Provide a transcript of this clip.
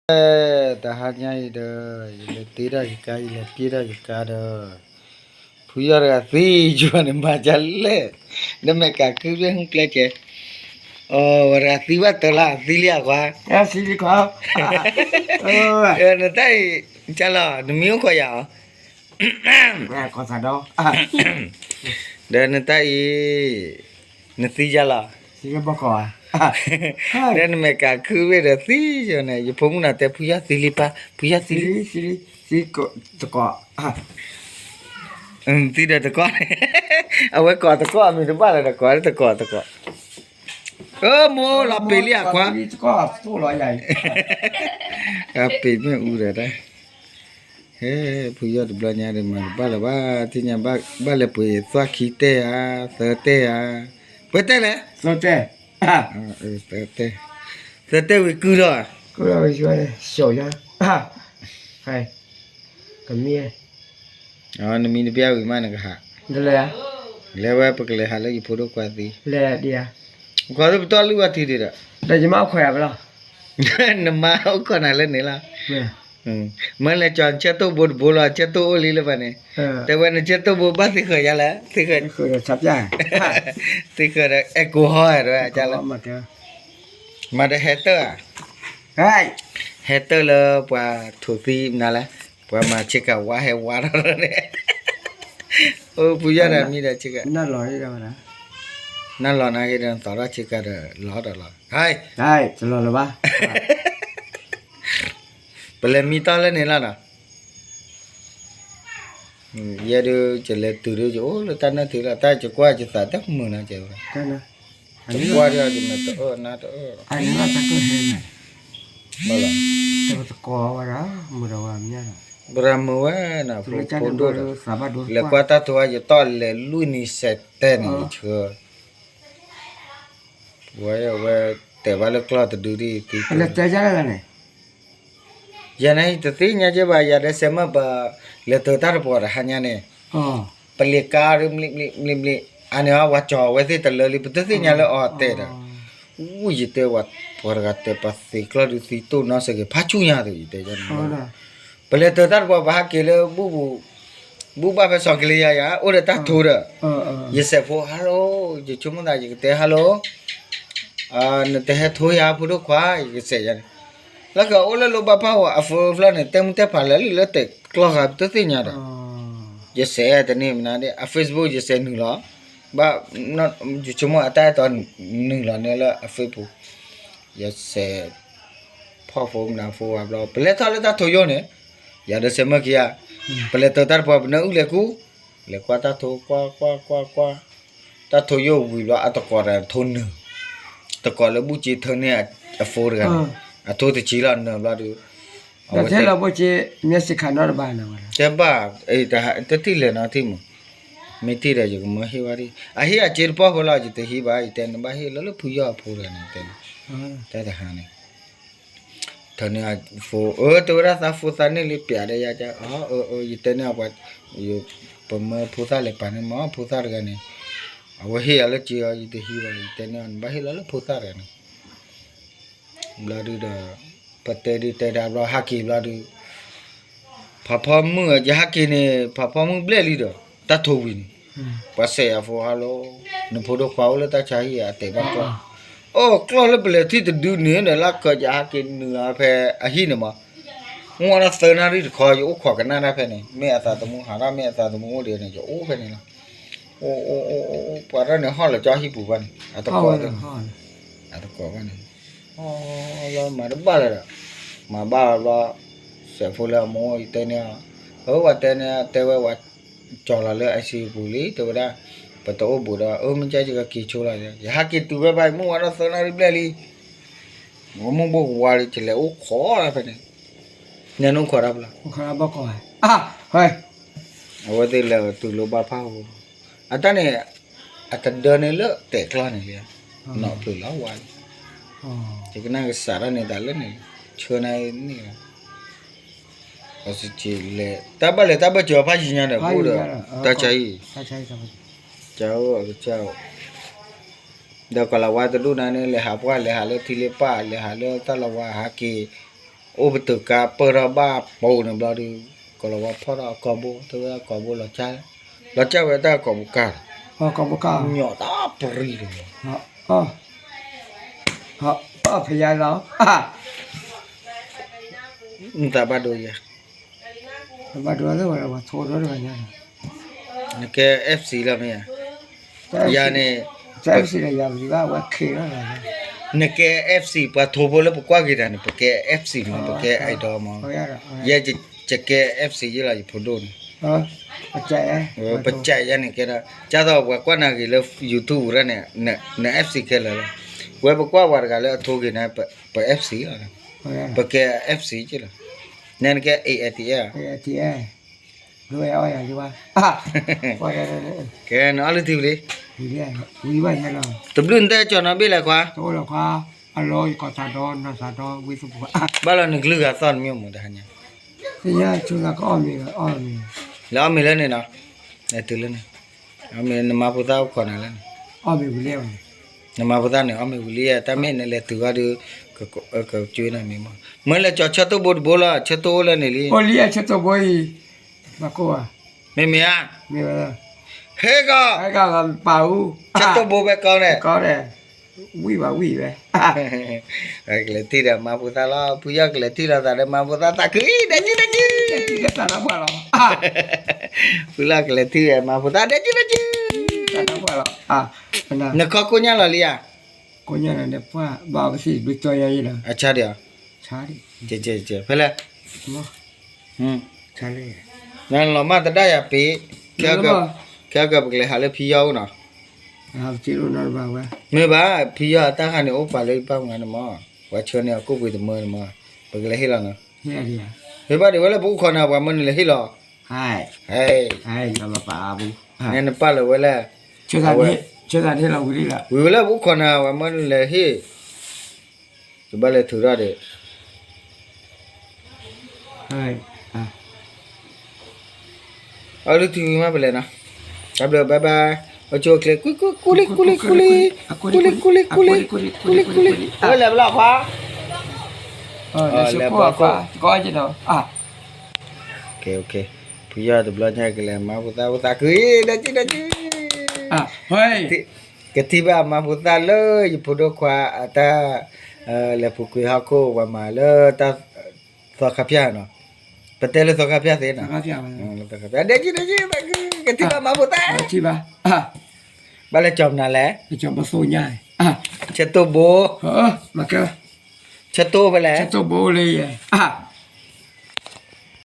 တဟါညါအံၤဒီး ယလဲၤတ့ထီၣ်ယကါ ယလဲၤပျဲၢ်ထီၣ်ယကါဒီး ဖုယီၢ်တဂၤသံ ယွၤန့ၣ်မၤဒ်လဲၣ်, နမဲာ်ကးခုဖျဲၣ်ဟုပျဲၢ်ကဲ, အဝဲတဂၤသံဘၣ်တၢ်လၢသံလံအခွါ, နတၢ်အံၤ ကလီၤ နမံအိၣ်ခိးယၤအီၤ ဒီးနတၢ်အံၤ နသံယါလီၤ, ဒီးနမဲာ်ကးခုဝ့ၢ်ဒီးသံယီၤန့ၣ် ယဖိမုၣ်နၤတဲ ဖုယီၢ်သံလံပၢ် ဖုယီၢ်သံလံ, သံဒီးတကီၢ်, အဝဲကိးတကီၢ် အမံၤတဘၣ်လၢၤဒီး ကိးတကီၢ်တကီၢ်, မိၢ်လီၤပ့ၤလံအခွါ, အပ့ၤမ့ၣ်အူဒီးတၢ် ဟဲ ဖုယီၢ်တဘျီညါဒီး မၤတဘၣ်လၢၤဘၣ် ထံၣ်ညါဘၣ်လဲၤပှ့ၤသွၣ်ခံတဲဧါ သၢတဲဧါ, ပှဲၤတဲလဲၣ်, သၢတဲ, သၢတဲဝံၤကုၢ်ထီၣ်, ကမံၤ, နမံတဘျီဝံၤမးနကဟး, လဲၤဝဲပကလဲၤဟးလၢယဖိဒိၣ်ခွါသံ, လဲၤဒံးဧါ, ခွါသ့ၣ်ပတီၢ်လုၢ်ဝဲထံဒံးဒီး, ဒီးယမါအိၣ်ခိးယၤဘၣ်လီၤ, နမါအိၣ်ခိးနၤလၢန့ၣ်လီၤ မ့ၢ်လဲၤကၠီၤဆဲးတိၢ်ဘိတဘိလီၤ ဆဲးတိၢ်အိၣ်လံလၢပှၤန့ၣ်, တဲဝဲနဆဲးတိၢ်ဘိဘၣ်သ့ဃၢၤယါလဲၣ်, သ့ဃၢၤ, သ့ဃၢၤဒီး alcohol တဝဲ, မၤဒီးဟဲတၢၢ်ဧါ, ဟဲတၢၢ်လၢပှၤထိးသံနၤလဲၣ်, ပှၤမၤဆ့ကၤဝါဟဲဝါထီၣ်န့ၣ်, အိၣ်ဖုယီၢ်ဒီးမံဒီးဆ့ကၤ, နၢ်လီၤနာ်က့ဒီးနသီထီၣ်ဆ့ကၤဒီးလီၤဒီးလီၤ, တလီၤလၢၤဘၣ် ပလဲၤမံတီၢ်လၢန့ၣ်လီၤနီၤ, ယဲဒုး ယလဲၤတုၤဒုး ယအိၣ်လၢတၢ်နၢ်ထံးလီၤ တၢ်ယကွၢ်ယသးတမုာ်နီၤ ကဲဝဲ, ယကွၢ်ဒီးယမဲာ်တအၢနါတအၢ, ဘၣ်လီၤ, ပရၤမုာ်ဝဲနီၤ ဖိဒိၣ်ဒီး, လဲၤကွၢ်တၢ်ထိးဝဲ ယတီၢ်လဲၤလွံၢ်နံၤစဲးတဲန့ၣ် ယဆှၢ ဝဲဝဲတဲာ်ဘၣ်လၢကျီၢ်တဒုဒ်သံ, ယၤန့ၣ် တသ့ၣ်ညါကဲဘၣ် ယၤဒီးစဲးမၢ်ပ လဲၤတၢၤတၢ်တပှီၤတဟါညါန့ၣ်, ပလ့ၤကါဒ်မလံမလံမလံ, အန့ၣ်ဝဲကၠီၤဝဲသ့ၣ်တလၢလံ ပတသ့ၣ်ညါလၢအီၤတဲာ်ဒီး, ဝူယတဲဝဲ ပှၤတဂၤတဲပှၤသ့ကျီၢ်ဒုးသံတိၢ်နီၢ်စ့ၢ်ကီး ဖးဆူၣ်ညါသ့ၣ် ယတဲယၤန့ၣ်, ပလဲၤတၢၤတၢ်တပှီၤ ပဟးက့ၤလၢ ဘူၣ်ဘၣ်ဖဲစီၤကလံယါယၤ အိၣ်ဒီးတၢ်ထိးဒီး, ယစဲးဖိ hello, ယဆိကမိၣ်သးယကတဲ hello, နတဟဲထိးယၤဖိဒိၣ်ခွါ ယကစဲးယၤန့ၣ်, လၢကအိၣ်လၢလိၣ်ဘၣ်ဖးဝဲအဖိဖျၢၣ်န့ၣ် တဲမုၢ်တဲဖးလၢာ်လၢတဲာ်ကျီၢ်ဃာ် ပတသ့ၣ်ညါဒီး, ယစဲးတန့ၢ်မနုၤဒ် အ Facebook ယစဲးနုာ်လီၤ, ဘၣ်, ယဆိကမိၣ်အတၢ်အဲၣ်တီနုာ်လီၤန့ၣ်လၢအ Facebook, ယစဲး ဖီၣ်ဖိမနၤဖိဝဲဘျီ ပလဲၤထီၣ်လၢတၢ်ထိးယိာ်န့ၣ်, ယၤဒီးစဲးမၢ်ခံဂၤ, ပလဲၤတၢၤတၢ်တပှီၤ ပနၢ်အုၣ်လဲၤကူ, လဲၤကွၢ်တၢ်ထိး ကွၢ်ကွၢ်ကွၢ်ကွၢ်, တၢ်ထိးယိာ်ဝံၤဘျီ အတကိးဒီးထိးနုာ်, တကိးလၢဘူၣ်က့ထၢန့ၢ်အ phone တဂၤန့ၣ်, အထိးတဆံလီၤနုာ်ဘျီဒုး, အဝဲတဲလီၤဘူၣ်က့ မ့ၢ်စံးခါနီတဘၣ်န့ၣ်ဝဲ, တဲဘၣ်, တထံၣ်လဲၣ်နီၤထံၣ်မး, မ့ၢ်ထံၣ်ဒီးယကမၢဟ့ၣ်ဝဲဒၣ်, အဟ့ၣ်အက့တပီၢ်ဖိလီၤ ယတဟံးဘၣ် ယတဲနဘၣ်ဟ့ၣ်လၢလၢဖုယီၢ်အဖိတဂၤန့ၣ်တဲ, တၢ်တဟါန့ၣ် ထၢန့ၢ်အ phone အၢ တဲဝဲဒၣ်သး phone သးန့ၢ်လံပျးဒီးယၤက, အၢ အၢ ယတဲန့ၢ်အပှၤ, ပမၢဖိသၣ်လဲၤပာ်န့ၢ်မး ဖိသၣ်တဂၤန့ၣ်, အဝဲဟ့ၣ်ယၤလၢက့အီၤ ယတဟံးဘၣ် ယတဲန့ၢ်အီၤ နဘၣ်ဟ့ၣ်လီၤလၢဖိသၣ်တဂၤန့ၣ်, ဘျီဒုဒီး, ပတဲဒုတဲဒါဘျီဟးက့ၤဘျီဒု ဖးဖီမုၢ် ယဟးက့ၤန့ၣ် ဖးဖီမုၢ်ဘျဲၣ်လံဒီး, တၢ်ထိးဝံၤန့ၣ်, ပှၤစဲးယၤဖိဟါလီၤ, နဖိဒိၣ်ခွါအိၣ်လၢတၢ်ဆါဟံၣ်အတဲာ်ဘၣ်ကျီၢ်, အိၣ်ကျီၢ်လၢပလဲၤထံၣ်တဒုန့ၣ်ဒီး လၢကယဟးက့ၤနုာ်လီၤဖဲအဟံၣ်န့ၣ်မး, မုၢ်ဝါထီၣ်သၢနၣ်ရံၣ်တခီ ယအိၣ်ခိးကနၣ်တၢ်ဖဲန့ၣ် မ့ၢ်အသးသမူဟးထီၣ် မ့ၢ်အသးသမူအိၣ်ဒံးန့ၣ် ယအိၣ်ဖဲန့ၣ်လီၤ, အိၣ်အိၣ်အိၣ်အိၣ် ပှၤတၢ်န့ၣ်ဟီၣ်လီၤကၠီဟံၣ်ပူၤဘၣ်န့ၣ် အတကိး, အတကိးဘၣ်န့ၣ် လီၤမၤတဘၣ်လၢၤဒီး, မၤဘၣ်လီၤဘျီ, စဲးဖိလၢအမိၢ်ယတဲန့ၢ်အီၤ, အဝဲတဲန့ၢ် တဲဝဲဝဲ, ကၠီၤလီၤလၢ ICU ပူၤလံ တဲဝဲဒၣ်, ပတအိၣ်ဘူးဒီး အၢ မ့ၢ်ကဲယကက့ၤဆိလီၤ, ယဟးက့ၤတုၤဖဲဘၣ် မုၢ်ဝါထီၣ်သၢနၣ်ရံၣ်ဘျဲၣ်လံ, မုၢ်ဘိၣ်ကဝါလံ ယလဲၤအိၣ်ခိးတၢ်ဖဲန့ၣ်, နဲနအိၣ်ခိးတၢ်ဖဲလဲၣ်, အဝဲသ့ၣ်လဲၤတုၤလၢဘၣ်ဖးဧိၤ, အတၢ်န့ၣ်, အတဒၢန့ၢ်လၢတဲာ်ကျီၢ်န့ၣ်လံ, နီၢ်ဖျၢၣ်လီၤဝါလံ, ယကနၣ်ကစးထီၣ်န့ၣ်တၢ်လၢန့ၣ်, ဆၢနၤန့ၣ်လီၤ, လဲၤ, တၢ်ဘၣ်လဲၤတၢ်ဘၣ်စၢၤဖးယံၤညါဒီး ပအိၣ်ဒီး, တၢ်ဆါအံၤ, ကအိၣ်ကစၢ်အိၣ်, ဒီးကီၤလၤဝါတဒူၣ်နၤန့ၣ် လဲၤဟးပှၢ် လဲၤဟးလၢထံလ့ပၢ် လဲၤဟးလၢတၢ်လီၤဝါဟးက့ၤ, အိၣ်ပတုာ်ကါပၢၢ်ထီၣ်ဘၣ်ပိာ်န့ၣ်ဘျီဒီး ကိးလီၤဝါဖီၣ်ထီၣ်အကိာ်ဘိ တဲဝဲအကိာ်ဘိလီၤကၠါ, လီၤကၠါဝဲတၢ်ကိာ်ပူၤကါ, ကၠီတၢ်ပရံၤတဂၤ, ဖယါလီၤ, နသးဘၣ်ဒိယဲ, နကဲ FC လီၤမ့ၢ်ဧါ, ယၤန့ၣ် နကဲ FC ပှၤထိဖိလၢပကွၢ်က့ၤတၢ်န့ၣ် ပကဲ FC မး ပကဲ idol မး, ယဲယကဲ FC ယလီၤ ယဖိဒိၣ်န့ၣ်, ပကဲယဲန့ၣ်ကဲဒၣ် ကၢ်သိးပှၤကွၢ်နၤဂ့ၤလၢ YouTube ရၢန့ၣ် န FC ခဲလၢာ်လီၤ, ဝဲပကွၢ်ပှၤတဂၤလၢအထိဂ့ၤန့ၣ် ပ FC လီၤ, ပကဲ FC က့လီၤ, နကဲ ATL ကဲ နအီၣ်လုၢ်ထံဝံၤလံ, တဘျုးနတဲကၠီၤနီၤဘ့ၣ်လဲၣ်ခွါ, ဘၣ်လီၤနကလုၢ်ဂၤသီၣ်နမ့ၢ်အိၣ်မူတဟါညါ, လဲၤအီၣ်မ့ၤလၢန့ၣ်နီၤ, လဲၤတုၤလၢန့ၣ်, နမါဖိသၣ်အိၣ်ခိးနၤလၢန့ၣ်, နမါဖိသၣ်န့ၣ် အီၣ်မ့ၤဝံၤလံ တၢ်မ့ၢ်နလဲၤတုၤဃီဒီး ကကွၢ်နၤမ့ၤမး, မ့ၢ်လဲၤကၠီၤဆၢတိၢ်ဘိတဘိလီၤ ဆၢတိၢ်အိၣ်လၢန့ၣ်လံ, မ့မ့ၢ်ဧါ, ဟဲကီၢ်, ဆၢတိၢ်ဘိဖဲကီၢ်န့ၣ်, ဝံၣ်ဘၣ်ဝံၣ်ဝဲ, ကလဲၤထံၣ်ဒီးမါဖိသၣ်လီၤ ဖုယီၢ်ကလဲၤထံၣ်လိာ်သးဒီးမါဖိသၣ်သးခုအံၤ ဒဲကံဒဲကံ, ဖုလီၢ်ကလဲၤထံၣ်ဒီးမါဖိသၣ် ဒဲကံဒဲကံ, နခီကိၣ်ညါလီၤလံဧါ, အဆါဒံး, ဖဲလဲၣ်, နလီၤမၢ်သဒၣ်ယၤပ့ၤ, ခဲကၢ်ပကလဲၤဟးလၢဖံယီၢ်အိၣ်နီၤ, မ့ၢ်ဘၣ် ဖံယီၢ်အတၢ်ခါန့ၣ် အိၣ်ပာ်လၢယပၢ်မုၢ်ဂၤန့ၣ်မး, ပှၤဆှၢန့ၢ်အကိၣ်ပှ့ၤတမၢန့ၣ်မး, ပကလဲၤဟ့ၣ်လီၤနီၤ, ဟ့ၣ်ဘၣ်ဒံးဝဲလၢပအိၣ်ခိးနၤ ပှၤမၢနုၤလဲၤဟ့ၣ်လီၤ, နနပာ်လီၤဝဲလၢ, ဝံၤဝဲလၢပအိၣ်ခိးနၤ ပှၤမၢနုၤလဲၤဟ့ၣ်, တဘၣ်လဲၤထုးထီၣ်ဒီး အီၣ်လုၢ်ထံဝံၤမးပလဲၤနီၤ, တၢ်ဘျုး bye bye, အိၣ်ဆူၣ်အိၣ်ချ့ ကွံကွံကွံလံ ကွံလံ ကွံလံ, ကွံလံ ကွံလံ ကွံလံ, ကွံလံ ကွံလံ, ဝဲလဲၤဘျီခွါ, လဲၤဘျီခွါ, ဖုယီၢ်တဘျီညါကလဲၤမါဖိသၣ်ဖိသးခုအံၤ ဒဲကံဒဲကံ, ကထံၣ်ဘၣ်မါဖိသၣ်လၢယဖိဒိၣ်ခွါအတၢ် လဲၤပူၤကွံာ်ဟီၣ်ခိၣ်ပှၤမၤလၢတၢ်သီခါဖၠၣ်နီၤ, ပတဲလၢသီခါဖၠၣ်သ့နီၤ, ဒဲကံဒဲကံ, ကထံၣ်ဘၣ်မါဖိသၣ်, ဘၣ်လဲၤကၠီၤမနုၤလဲၣ်, ဆၢတိၢ်ဘိ, ဆၢတိၢ်ဖဲလဲၣ်, ဆၢတိၢ်ဘိလၢယဲ,